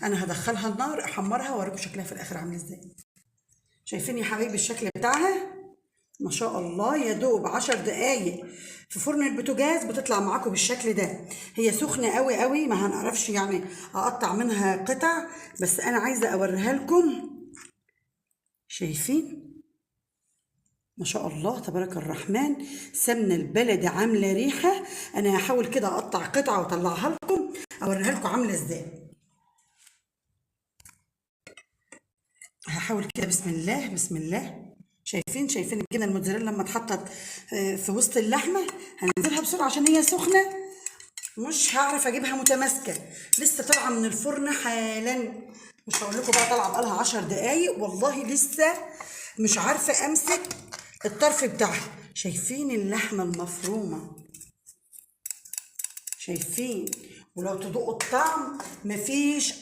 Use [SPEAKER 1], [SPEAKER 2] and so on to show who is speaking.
[SPEAKER 1] انا هدخلها النار احمرها واوريكم شكلها في الاخر عامل ازاي. شايفين يا حبايبي الشكل بتاعها؟ ما شاء الله، يا دوب 10 دقايق في فرن البوتاجاز بتطلع معاكم بالشكل ده. هي سخنة قوي قوي، ما هنعرفش يعني اقطع منها قطع، بس انا عايزه اوريها لكم. شايفين؟ ما شاء الله تبارك الرحمن، سمنه البلدي عامله ريحه. انا هحاول كده اقطع قطعه واطلعها لكم اوريها لكم عامله ازاي. هحاول كده، بسم الله بسم الله. شايفين الجبنة الموتزاريلا لما اتحطت في وسط اللحمة؟ هننزلها بسرعة عشان هي سخنة، مش هعرف اجيبها متماسكة، لسه طالعه من الفرن حالا. مش هقول لكم بقى طالعه بقالها 10 دقايق، والله لسه مش عارفه امسك الطرف بتاعها. شايفين اللحمة المفرومه؟ شايفين؟ ولو تذوقوا الطعم مفيش